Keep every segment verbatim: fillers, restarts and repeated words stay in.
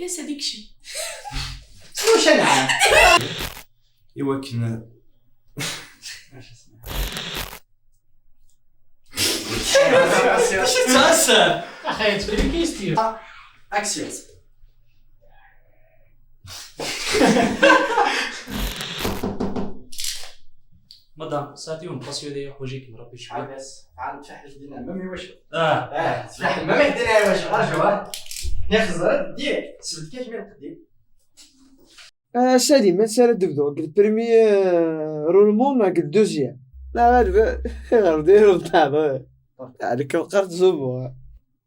Ass-a d ikci. Ur canɛa. Iwakken. Acu tettɛassa? Axay, ttbrik-is tiyut. Action. Madame, sɛiɣ yiwen n pasyu da yuḥwaǧ-ikem Ṛebbi cwiṭ. Ɛawed-as, ɛawed tfaḥel dina, ma mi wacu. Ah. Ah, tfaḥel, ma mi dina wacu, arju, ah. Ixẓer-d, dir, sbedd-k akmi lqeddim. Ah, Salim, ansa ara d-bduɣ? Deg le premier, euh, roulement neɣ deg le deuxième? La ɣaleb, ɣer dir rebṭaḍ. Ɛni kan qqar tẓubu?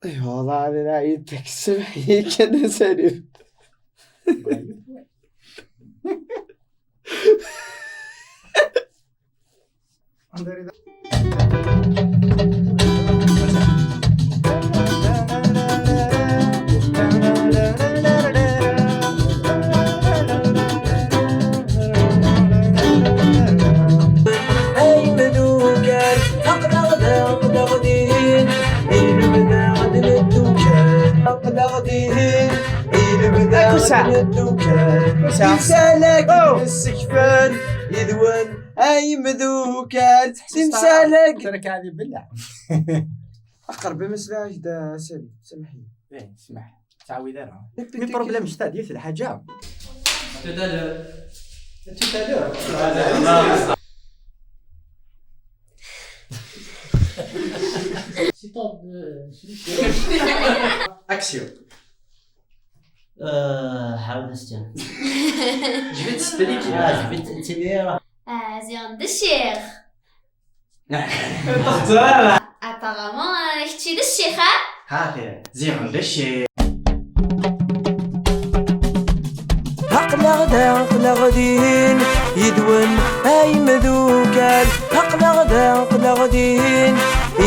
Aywa, la, la, la, yettak, samaḥ-iyi kan, a Salim. Ay imdukal, aql-aɣ da, aql-aɣ dihin, i lebda ad neddukal. Aql-aɣ dihin, i lebda ad neddukal. Timsal-agi nessekfal yid-wen, ay imdukal. Timsal-agi. Aqreb ameslay-ak da, Salim, samaḥ-iyi. Eh, smaḥ. Ttɛawid ara. Mais problème, c'est-à-dire, c'est le حاجة. Tout à l'heure. Tout à l'heure. Action. Euh, حاول نستمع. جبت السبريكي. آه، جبت التميرة. آه، زين، دشيخ. Apparemment, euh, kečč d ccix, ha? Hafi, ziɣen d ccix. Aql-aɣ da, aql-aɣ din, yid-wen ay imdukal. Aql-aɣ da, aql-aɣ din,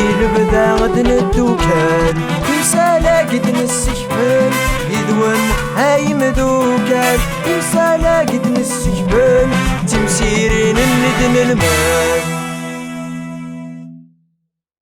i lebda ad neddukal. Timsal-agi d-nessekfel, yid-wen ay imdukal. Timsal-agi d-nessekfel, d timsirin-nni d-nelmed.